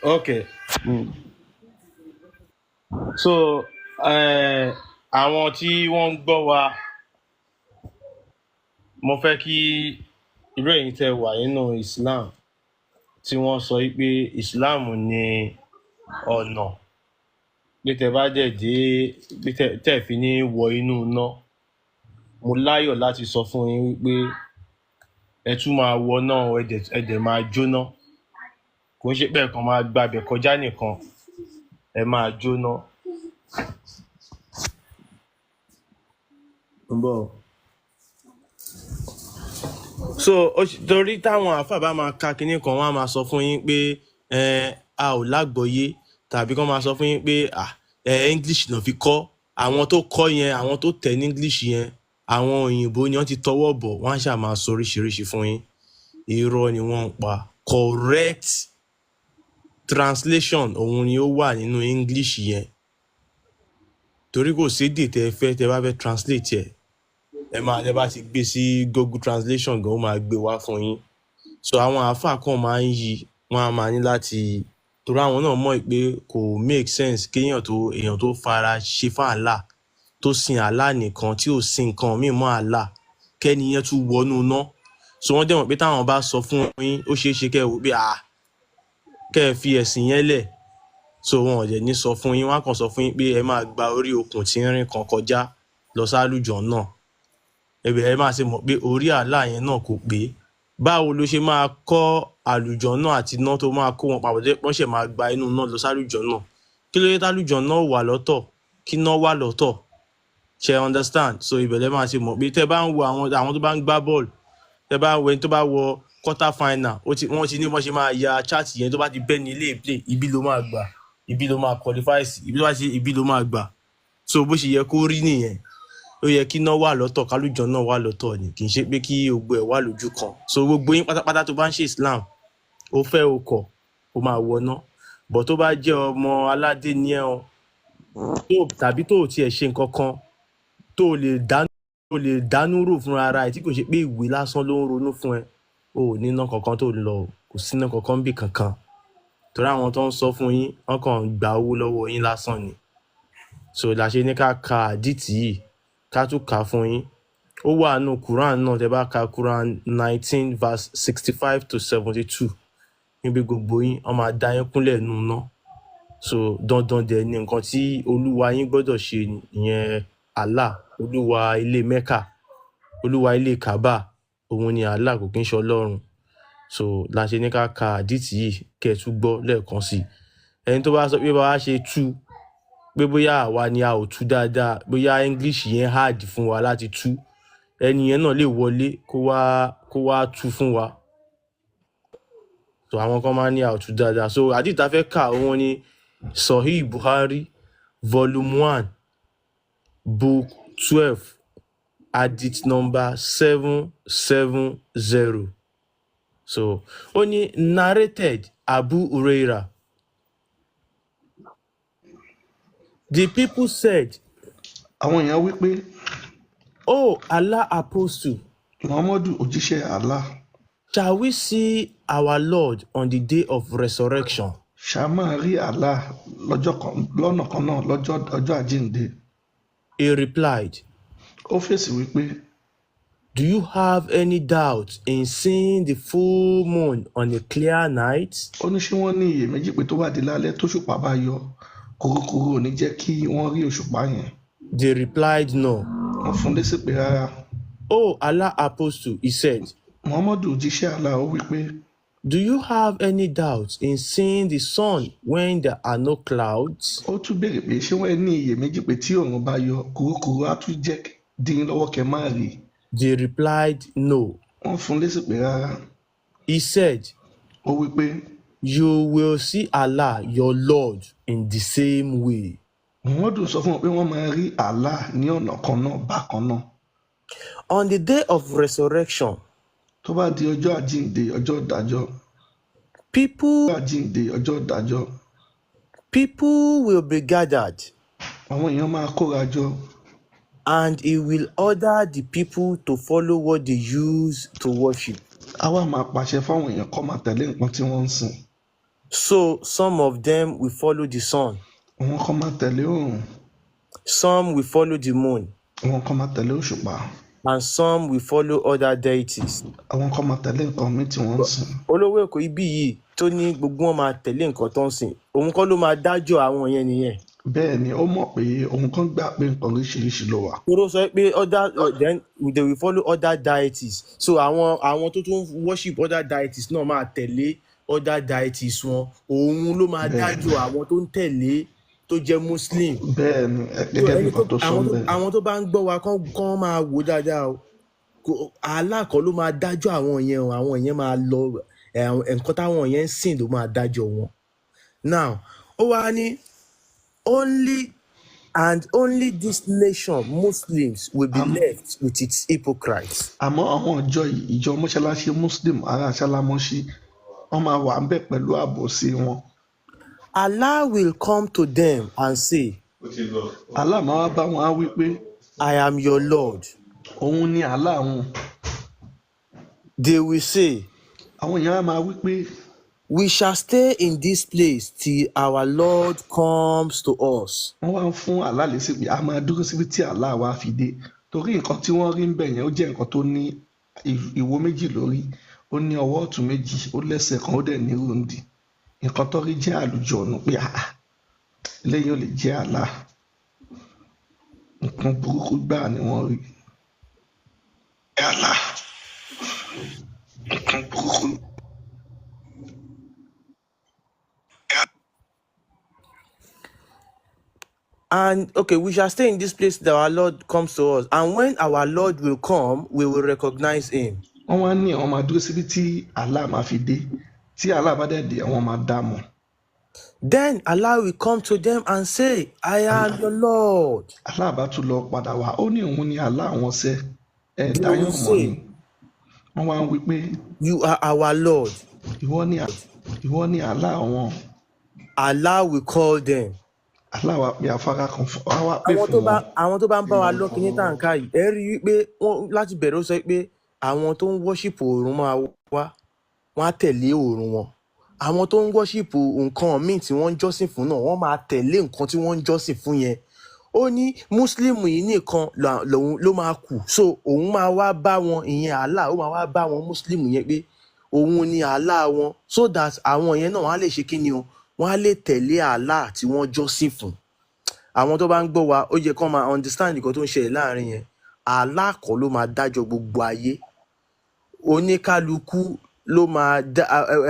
Ok. So àwọn tí wọ́n ń gbọ́ wa, mo fẹ́ kí irú ẹ̀yin tẹ́ wà nínú Islam, tí wọ́n sọ wípé Islam ní ọ̀nà, pé tẹ́ bá dẹ̀ dé, pé tẹ́ fi ní wọ inú iná, mo láyọ̀ láti sọ fún yín wípé ẹ tún máa wọ náà, ẹ dẹ̀ máa jóná. Kò ń ṣe pé ẹ kàn máa gbabẹ̀ kọjá nìkan, ẹ máa jóná. Ń bọ̀. So torí táwọn àáfàá bá máa ka kinní kan, wọ́n á máa sọ fún yín pé a ò lágbọ́yé, tàbí kán máa sọ fún yín pé ah, English náà fi kọ́. Àwọn tó kọ́ yẹn, àwọn tó tẹ̀ ní English yẹn, àwọn òyìnbó ni wọ́n ti tọwọ́ bọ̀. Wọ́n á ṣáà máa sọ oríṣiríṣi fún yín. Irọ́ ni wọ́n ń pa. Correct translation òun ni ó wà nínú English yẹn, torí kò sédè tẹ fẹ́, tẹ bá fẹ́ translate ẹ̀, ẹ máa, tẹ bá ti gbé sí Google Translation gan, ó máa gbé wá fún yín. So àwọn àáfàá kan máa ń yí, wọn á máa ní láti, torí àwọn náà mọ̀ pé kò make sense kéèyàn tó, èèyàn tó fara ṣe fún Allah, tó sin Allah nìkan, tí ò sin nǹkan míì mọ́ Allah, kẹ́ni yẹn tún wọnú iná. So wọ́n dẹ̀ mọ̀ pé táwọn bá sọ fún yín, ó ṣeé ṣe kẹ́ ẹ wò pé ah, kẹ́ ẹ fi ẹ̀sìn yẹn lẹ̀. So wọn ò dẹ̀ ní sọ fún yín. Wọ́n á kàn sọ fún yín pé ẹ máa gba orí okùn tínrín kan kọjá lọ sálùjọ náà. Ẹbẹ̀ ẹ máa ṣe mọ̀ pé orí Allah yẹn náà kò pé. Báwo ló ṣe máa kọ́ àlùjọ náà àti iná tó máa kó wọn papọ̀, tó wọ́n ṣẹ̀ máa gba inú náà lọ sálùjọ náà? Kí ló dé tálùjọ náà wà lọ́tọ̀, kí iná wà lọ́tọ̀? Ṣe understand? So ìbẹ̀lẹ̀ máa ṣe mọ̀ pé tẹ́ bá ń wo àwọn tó bá ń gbá bọ́ọ̀lù, tẹ́ bá ń wo ẹni tó bá wọ quarter final, ó ti, wọ́n ti ní wọ́n ṣe máa ya chart yẹn. Tó bá ti bẹ́ ní ilé play, ibi ló máa gbà, ibi ló máa qualify sí, ibi tó bá ṣe, ibi ló máa gbà. So bó ṣe yẹ kó rí nìyẹn. Ó yẹ kí iná wà lọ́tọ̀, kálùjọ náà wà lọ́tọ̀ ni, kì í ṣe pé kí gbogbo ẹ̀ wà lójú kan. So gbogbo yín pátápátá tó bá ń ṣe Islam, ó fẹ́ o kọ̀, ó máa wọná. Bọ̀ tó bá jẹ́ ọmọ aládé ní ẹ o, tó tàbí tó ò tiẹ̀ ṣe nǹkan kan, tó lè dánú rò fúnra ara ẹ̀, tí kò ṣe pé ìwé lásán ló ń ronú fún ẹ, o ò ní iná kankan tó ń lọ o. Kò sí iná kankan bí kankan, torí àwọn tó ń sọ fún yín, wọn kàn ń gba owó lọ́wọ́ yín lásán ni. So la ṣe ní ká ka àdìtì yìí, ká tún kà á fún yín. Ó wà nù Quran náà. Tẹ́ bá ka Quran 19 verse 65 to 72, níbi gbogbo yín, wọ́n máa dá yín kúnlẹ̀ nù ná. So dandan dẹ̀ ni nǹkan tí olúwa yín gbọ́dọ̀ ṣe ìyẹn. Allah, olúwa ilé Mecca, olúwa ilé Kaaba, òun ni Allah, kò kí ń ṣe ọlọ́run. So la ṣe ní ká ka àdìtì yìí, kẹ́ ẹ tún gbọ́ lẹ́ẹ̀kan sí i. Ẹni tó bá sọ pé bá wa ṣe tú, pé bóyá àwa ni a ò tú dáadáa, bóyá English yẹn hard fún wa láti tú, ẹni yẹn náà lè wọlé kó wá tú fún wa. So àwọn kan máa ń ní a ò tú dáadáa. So àdìtì tá a fẹ́ kà, òun ni Sahih Bukhari, volume 1, book 12, hadith number 770. So ó ní, narrated Abu Huraira, the people said, Àwọn èèyàn wí pé, "Oh Allah apostle, Muhammadu, òjíṣẹ́ Allah, shall we see our Lord on the day of resurrection?" Ṣá máa rí Allah lọ́jọ́ kan lọ́nà kan náà lọ́jọ́ ọjọ́ àjíǹde? He replied, Ó fèsì wípé, "Do you have any doubt in seeing the full moon on a clear night?" Ó ní ṣé wọ́n ní iyèméjì pé tó bá di lálẹ́, tóṣùpá bá yọ, kòrókòró ò ní jẹ́ kí wọ́n rí òṣùpá yẹn? They replied, "No." Wọ́n fún lésì pé rárá. "Oh Allah apostle," he said, Muhammadu, òjíṣẹ́ Allah, ó wípé, "Do you have any doubt in seeing the sun when there are no clouds?" Ó tún béèrè pé ṣé wọ́n ní iyèméjì pé tí òòrùn bá yọ, kòrókòró á tún jẹ́ dín lọ́wọ́ kẹ́ má rí i? They replied, "No." Wọ́n fún lésì pé rárá. He said, Ó wípé, "You will see Allah, your Lord, in the same way." Muhammadu sọ fún wọn pé wọ́n máa rí Allah ní ọ̀nà kan náà bákan náà. On the day of resurrection, Tó bá di ọjọ́ àjíǹde, ọjọ́ ìdájọ́, people àjíǹde, ọjọ́ ìdájọ́, people will be gathered, àwọn èèyàn máa kóra jọ, and he will order the people to follow what they use to worship. Á wá máa pàṣẹ fáwọn èèyàn kó máa tẹ̀lé nǹkan tí wọ́n ń sìn. So some of them will follow the sun, Àwọn kan máa tẹ̀lé oòrùn, some will follow the moon, àwọn kan máa tẹ̀lé òṣùpá, and some will follow other deities. Àwọn kan máa tẹ̀lé nǹkan míì tí wọ́n ń sìn. Olówó Èkó, ibí yìí tó ní gbogbo wọn máa tẹ̀lé nǹkan tó ń sìn, òun kọ́ ló máa dájọ́ àwọn yẹn nìyẹn? Bẹ́ẹ̀ ni, ó mọ̀ pé òun kan gbà pé nǹkan oríṣiríṣi ló wà. Toro sọ pé other, then they will follow other deities, so àwọn tó tún worship other deities náà máa tẹ̀lé other deities wọn. Òun ló máa dájọ́ àwọn tó ń tẹ̀lé tó jẹ́ Muslim? Bẹ́ẹ̀ ni, So gẹ́gẹ́ bí ẹni tó nǹkan tó sọ àwọn tó bẹ́ẹ̀. Àwọn tó bá ń gbọ́ wa kán máa wò dáadáa o. Allah kọ́ ló máa dájọ́ àwọn yẹn o. Àwọn yẹn máa lọ nǹkan táwọn yẹn ń sìn ló máa dájọ́ wọn. Now, ó wá ní only and only this nation, Muslims, will be left with its hypocrites. Àmọ́ àwọn ìjọ yìí, ìjọ mọ́ṣáláṣí Muslim ará Ṣálámọ́ṣí, wọ́n máa wà ńbẹ̀ pẹ̀lú àbòsí wọn. Allah will come to them and say, Allah máa wá bá wọn, á wí pé, "I am your Lord." òun ni Allah wọn. They will say, Àwọn èèyàn á máa wí pé, "We shall stay in this place till our Lord comes to us." Wọ́n wá ń fún Allah lésì pé a máa dúró síbi tí Allah wá fi dé, torí nǹkan tí wọ́n rí ń bẹ̀ yẹn, ó jẹ́ nǹkan tó ní ìwo méjì lórí, ó ní ọwọ́ ọ̀tún méjì, ó lẹ́sẹ̀ kan, ó dẹ̀ ní ròǹdì. Nǹkan tó rí jẹ́ àlùjọ̀nù pé àá, eléyìí ò lè jẹ́ Allah. Nǹkan burúkú gbáà ni wọ́n rí. Allah, nǹkan burúkú. And okay, we shall stay in this place that our Lord comes to us. And when our Lord will come, we will recognize him. Wọ́n wá ní àwọn máa dúró síbi tí Allah máa fi dé. Tí Allah bá dẹ̀ dé, àwọn máa dá mọ̀. Then Allah will come to them and say, "I am your Lord." Allah bá tún lọ padà wá, ó ní òun ni Allah àwọn sẹ́ ẹ̀ They dáyọ̀ will mọ́ ni. say, Wọ́n wá ń wí pé, "You are our Lord." Ìwọ ni Allah àwọn. Allah will call them. Allah wá pe afárá kan fún, wá wá pè Àwọn fún tó bá wọn. Àwọn tó bá ń bá wa lọ kíní tàǹkà yìí, ẹ rí i pé wọ́n láti bẹ̀rẹ̀, ó sọ pé àwọn tó ń worship oòrùn máa wá, wọ́n á tẹ̀lé oòrùn wọn. Àwọn tó ń worship nǹkan míì tí wọ́n ń jọ́sìn fún náà, wọ́n máa tẹ̀lé nǹkan tí wọ́n ń jọ́sìn fún yẹn. Ó ní Muslim yìí nìkan lòun ló máa kù, so òun máa wá bá wọn, ìyẹn Allah, ó máa wá bá wọn Muslim yẹn pé òun ni Allah wọn, so that àwọn yẹn náà, wọ́n á lè ṣe kí ni o, wọ́n á lè tẹ̀lé Allah tí wọ́n jọ́sìn fún. Àwọn tó bá ń gbọ́ wa, ó yẹ kó máa understand nǹkan tó ń ṣẹlẹ̀ láàrin yẹn. Allah kọ́ ló máa dájọ́ gbogbo ayé. Oníkálukú ló máa dá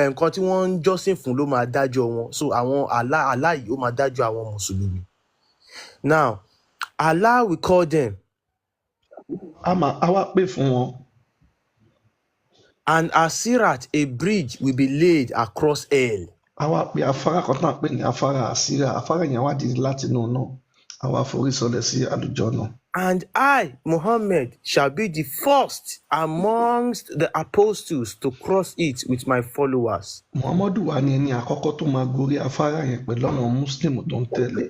nǹkan tí wọ́n ń jọ́sìn fún ló máa dájọ́ wọn. So àwọn Allah yìí, ó máa dájọ́ àwọn mùsùlùmí. Now, Allah will call them A máa á wá pè fún wọn. And Asirat, a bridge, will be laid across hell. A wá pe afárá kan tá à ń pè ní afárá Àsírà. Afárá yẹn wá dìde láti inú náà, a wá forí sọlẹ̀ sí àlùjọ́nà. And I, Muhammad, shall be the first amongst the apostles to cross it with my followers. Muhammadu wà ní ẹni àkọ́kọ́ tó máa gorí afárá yẹn pẹ̀lú àwọn Muslim tó ń tẹ̀lé.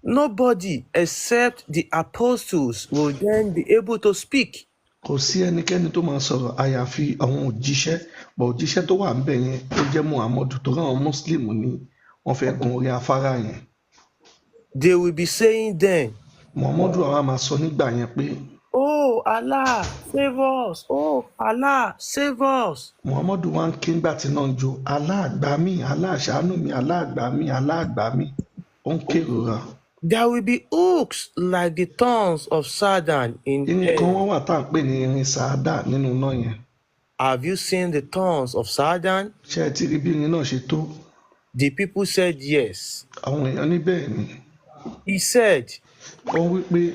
Nobody except the apostles will then be able to speak. Kò sí ẹnikẹ́ni tó máa sọ̀rọ̀ àyàfi àwọn òjíṣẹ́ bọ̀. Òjíṣẹ́ tó wà ńbẹ̀ yẹn, ó jẹ́ Muhammadu, torí àwọn Muslim ni wọ́n fẹ́ gun orí afárá yẹn. They will be saying then, Muhammadu àwa máa sọ nígbà yẹn pé, "Oh Allah, save us! Oh Allah, save us!" Muhammadu wá ń ké ńgbà tí náà ń jó, "Allah gbà mí, Allah ṣàánú mi, Allah gbà mí, Allah gbà mí." Ó ń kérora. There will be hooks like the thorns of Sa'dan in Irin kan hell. wọ́n wà tá à ń pè ní irin sàádà nínú iná yẹn. Have you seen the thorns of Sa'dan? Ṣé ẹ ti rí bí irin náà ṣe tó? The people said yes. Àwọn èèyàn ní bẹ́ẹ̀ ni. He said, Ó wí pé,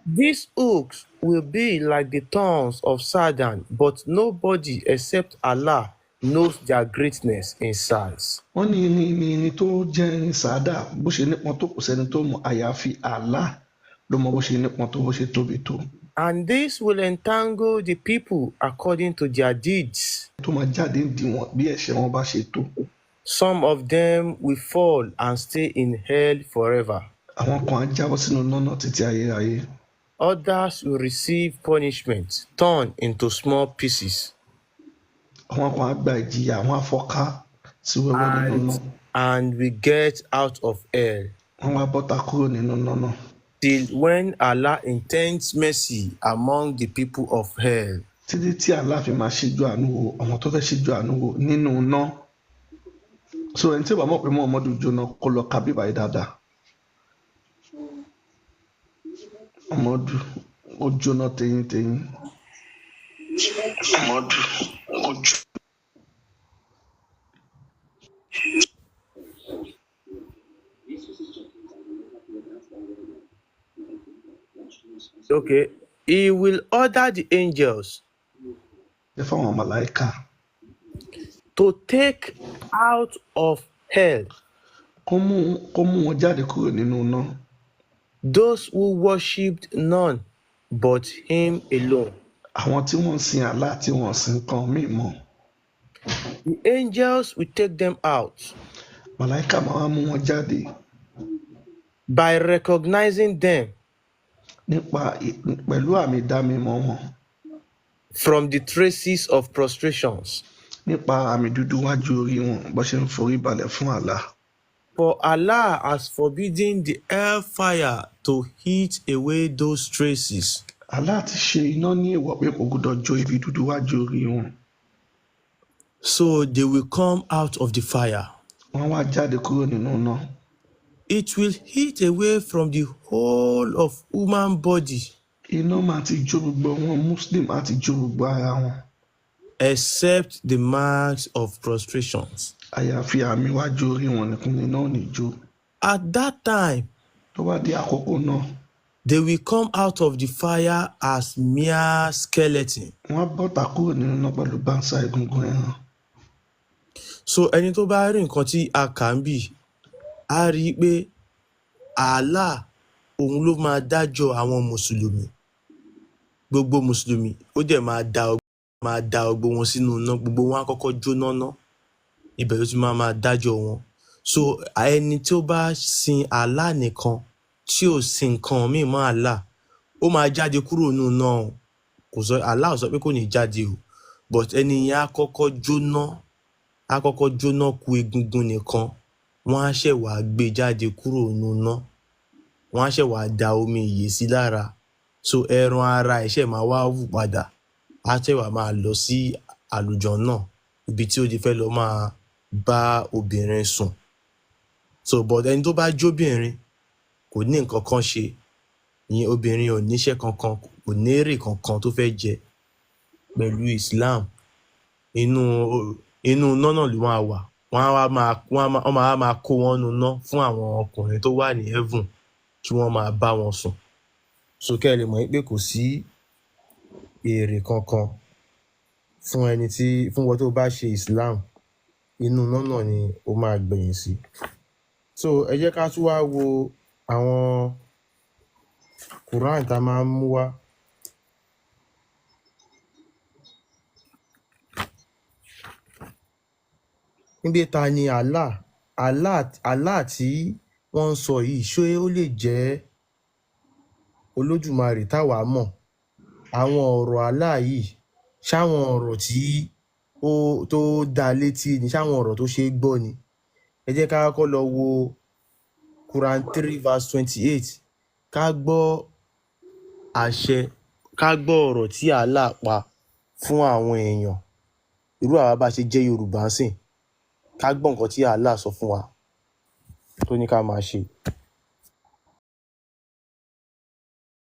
"These hooks will be like the thorns of Sa'dan, but nobody except Allah knows their greatness in size." Wọ́n ní irin ní irin tó jẹ́ irin sàádà, bó ṣe nípọn tó, kò sẹ́ni tó mọ̀ àyàfi Allah ló mọ bó ṣe nípọn tó, bó ṣe tóbi tó. And this will entangle the people according to their deeds. Tó máa jáde ń di wọn bí ẹ̀ṣẹ̀ wọn bá ṣe tó. Some of them will fall and stay in hell forever. Àwọn kan á jábọ́ sínú iná náà títí ayérayé. Others will receive punishment, torn into small pieces. Àwọn kan á gba ìjìyà, àwọn á fọ́ká Sí wẹ́wẹ́ nínú and iná. and will get out of hell, Wọ́n wá bọ́ta kúrò nínú iná náà till when Allah intends mercy among the people of hell. Títí tí Allah fi máa ṣíjú àánú wo àwọn tó fẹ́ ṣíjú àánú wo nínú iná. So ẹni tí ò bá mọ̀ pé Muhammadu jóná, kó lọ ka bíbá yìí dáadáa. Muhammadu ó jóná teyín-teyín. Muhammadu ó jó. Okay, he will order the angels Ẹ fáwọn màláìka to take out of hell kó mú wọn jáde kúrò nínú iná those who worshipped none but him alone. àwọn tí wọ́n ń sin Allah tí wọ́n ń sin nǹkan míì mọ́. The angels will take them out Màláìka máa wá mú wọn jáde by recognizing them nípa pẹ̀lú àmì ìdámímọ̀ wọn from the traces of prostrations. nípa àmì dúdú wájú orí wọn bó ṣe ń forí balẹ̀ fún Allah. For Allah has forbidden the hellfire to eat away those traces. Allah ti ṣe iná ní èèwọ̀ pé kò gbọdọ̀ jó ibi dúdú wájú orí wọn. So they will come out of the fire. Wọ́n wá jáde kúrò nínú iná. It will eat away from the whole of human body Iná máa ti jó gbogbo wọn, Muslim á ti jó gbogbo ara wọn except the marks of prostrations. Àyàfi àmì wájú orí wọn nìkan ni iná ò ní jó. At that time, Tó bá di àkókò náà, they will come out of the fire as mere skeleton. wọ́n á bọ́ta kúrò nínú iná pẹ̀lú báńsá egungun ẹran. So ẹni tó bá rí nǹkan tí a kà ń bì, á rí i pé Allah òun ló máa dájọ́ àwọn mùsùlùmí, gbogbo mùsùlùmí. Ó dẹ̀ máa da gbogbo wọn sínú iná. Gbogbo wọn á kọ́kọ́ jóná ná, ibẹ̀ ló ti máa dájọ́ wọn. So ẹni tí ó bá sin Allah nìkan, tí ò sin nǹkan míì mọ́ Allah, ó máa jáde kúrò nínú iná o. Kò sọ, Allah ò sọ pé kò ní jáde o, but ẹni yẹn á kọ́kọ́ jóná, á kọ́kọ́ jóná ku egungun nìkan. Wọ́n á ṣẹ̀ wá gbé jáde kúrò nínú iná, wọ́n á ṣẹ̀ wá da omi ìyè sí lára. So ẹran ara ẹ̀ ṣẹ̀ máa wá wù padà, á ṣẹ̀ wá máa lọ sí àlùjọ náà, ibi tí ó ti fẹ́ lọ máa bá obìnrin sùn. So but ẹni tó bá jóbìnrin kò ní nǹkan kan ṣe. Ìyẹn obìnrin ò níṣẹ́ kankan, kò ní èrè kankan tó fẹ́ jẹ pẹ̀lú Islam. Inú iná náà ló máa wà. Wọ́n á wá máa kó wọn nu iná fún àwọn ọkùnrin tó wà ní heaven kí wọ́n máa bá wọn sùn. So kẹ́ ẹ lè mọ̀ pé kò sí èrè kankan fún ẹni tí fún wọn tó bá ṣe Islam, inú iná náà ni ó máa gbẹ̀yìn sí. So ẹ jẹ́ ká tún wá wo àwọn Quran tá a máa ń mú wá. Níbi ta ni Allah, Allah, Allah tí wọ́n ń sọ yìí, ṣé ó lè jẹ́ Olódùmarè táwa mọ̀? Àwọn ọ̀rọ̀ Allah yìí, ṣáwọn ọ̀rọ̀ tí ó tó dá létí ni? Ṣáwọn ọ̀rọ̀ tó ṣe é gbọ́ ni? Ẹ jẹ́ ká kọ́kọ́ lọ wo Quran 3 verse 28, ká gbọ́ àṣẹ, ká gbọ́ ọ̀rọ̀ tí Allah pa fún àwọn èèyàn, irú àwa bá ṣe jẹ́ Yorùbá ń sìn, ká gbọ́ nǹkan tí Allah sọ fún wa tó ní ká máa ṣe.